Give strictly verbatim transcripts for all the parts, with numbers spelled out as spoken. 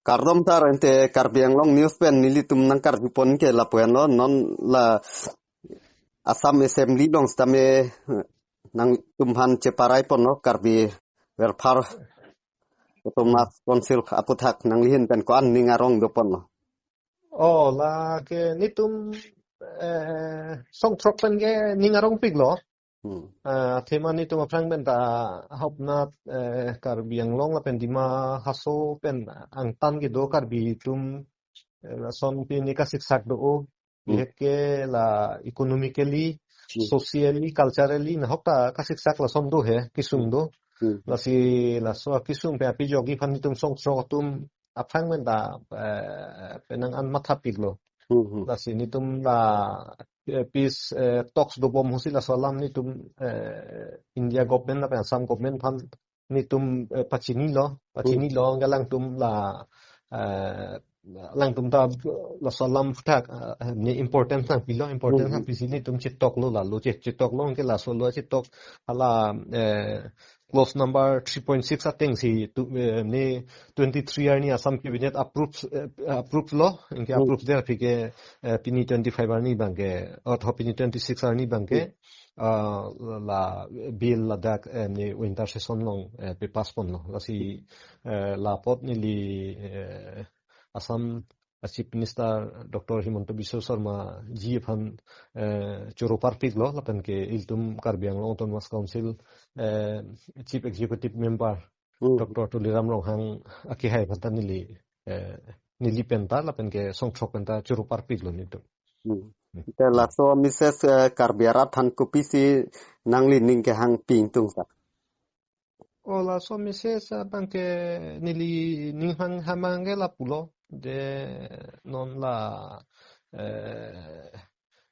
Kardom sar, ante Karbi Anglong News pen nelitum nangkarjupon ke lapu-an lo, non la Assam Assembly along sitame nangtumphan cheparai ponlo, Karbi Welfare Autonomous Council aputhak nangli ahin pen ko-an ning arong doponlo? Oh, lake netum, eh, song throk pen ke ning arongpiklo. Hmm. Eh, athema netum aphrang pen ta ahok nat, eh, Karbi Anglong lapen Dima Hasao pen angtan kedo Karbi atum, eh, lason pini kasiksak do-o. Hmm. Bihek ke la economically, Hmm. socially, culturally, nahok ta kasiksak lason do he, kesung do. Hmm. Lasi laso kesung pen aphi jogi aphan netum song throk atum aphrang pen ta, eh, penang an mathapiklo. Hmm, hmm. Lasi netum la, eh, peace, eh, talks dobom ahutsi laso alam netum, eh, India government lapen Assam government aphan netum, eh, pachinilo, pachinilo, Hmm. Alangtum la, eh, alangtum ta laso alam aputhak, eh, ne importance nangpilo, importance Hmm, hmm. nangpisi netum chetoklo lalo, che-, chetoklo ke laso lo chetok hala, eh, clause number three point six atengsi tu, eh, ne twenty-three arni Assam Cabinet approve, eh, approve lo, anke Hmm. approve det aphi ke, eh, pini twenty-five arni abang ke, or pini twenty-six arni abang ke, Hmm. ah, la bill ladak, eh, ne winter session along, eh, pe-pass ponlo. Lasi, eh, la apot neli, eh, Assam, eh, Chief Minister Doctor Himanta Biswa Sarma ji aphan, eh, choro parpiklo, lapen ke ilitum Karbi Anglong Autonomous Council, eh, Chief Executive Member Hmm. Doctor Tuliram Ronghang akehai aphan ta neli, eh, neli pen ta lapen ke song throk pen ta choro parpiklo netum. Hmm. Hmm. Te laso message, eh, Karbi arat aphan kopisi nangli ning kehang pi ingtung sar? Oh, laso message abang ke neli ning hang hamang ke lapulo. Je non la, eh,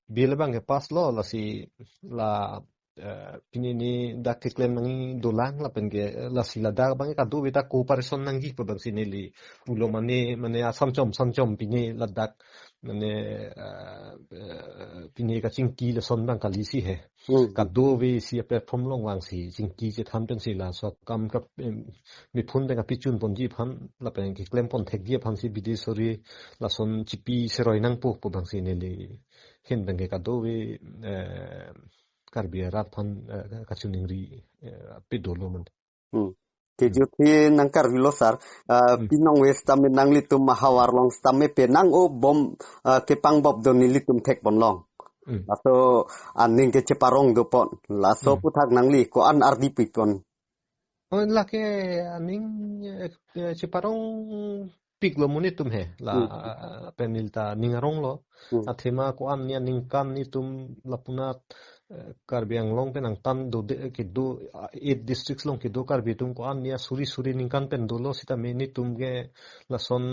bill abang ke pass lo, lasi la, eh, pini ne dak keklem nangji dolang lapen ke, eh, lasi ladak abang ke kadokave ta cooperation nangji pu abangsi neli pulo, mane, mane asam chom, sam chom pini ladak mane, eh, eh, pini kachingki lason abang kalisi he. Hmm. Kadokave isi a-platform along vangsi chingki chethan pensi laso akam ka, em, miphun pen kapachun ponji aphan lapen keklem pon thekji aphansi bidi sori lason chipi seroi nangpo pu abangsi neli ahin pen ke kadokave, eh, Karbi arat aphan, eh, kachiningri, eh, pidolo man. Hmm. Kejut hi nangkarjulo sar, ah, Hmm. pinong west sitame nanglitum ahavar along sitame penang o bom, ah, kepangbop do nelitum thek ponlong. Hmm. Laso aning ke cheparong dopon. Laso Hmm. aputhak nangli ko-an ardi pipon? Oh, lake aning, eh, eh, cheparong piklo mo netum he. La, Hmm. ah, pen neli ta ning aronglo. Hmm. Athema ko-an ne aningkan netum lapunat, eh, Karbi Anglong pen angtan dode kedo, ah, eight districts along kedo Karbi atum ko-an ne suri suri aningkan pen dolo sitame netum ke lason,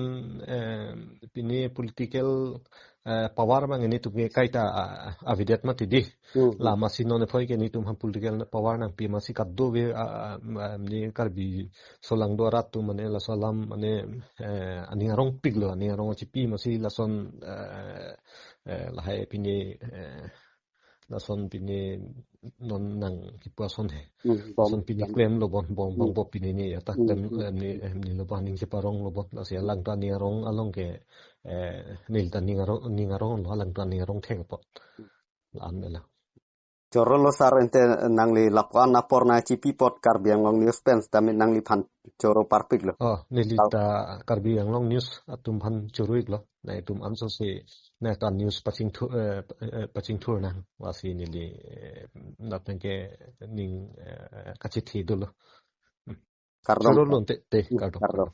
eh, pini political, eh, power abang netum ke kaita, ah, avedet mati di. Hmm, hmm. Lasi non aphi ke netum aphan political power nangpi masi kadokave, ah, ah, ne Karbi aso along do arat atum mane laso alam mane, eh, aning arongpiklo, aning arong chipi masi lason, eh, eh, lahai pini, eh, lason pini non nangkipu ason he. Hmm, bom, Lason pini bom. klemlo bon, bom, bom, Hmm. bom pini ne ya ta Hmm, klem, hmm. eh, ne, eh, neli lo bon aning cheparonglo bon. Lasi alang ta aning arong along ke, eh, neli ta aning arong, aning aronglo, alang ta aning arong thek apot. Hmm. La-an la. Chorolo sar, ante nangli lapuan apor nangchipi apot Karbi Anglong News pen sitame nangliphan choro parpiklo. Oh, neli Kal- ta Karbi Anglong News atum aphan choro-iklo. Nangtum ansose nangtum news pachingthur, eh, eh, pachingthur nang lasi neli, eh, lapen ke ning, eh, kachithi dolo. Kardom. Chorolo ante, te, Hmm, kardom, kardom. kardom.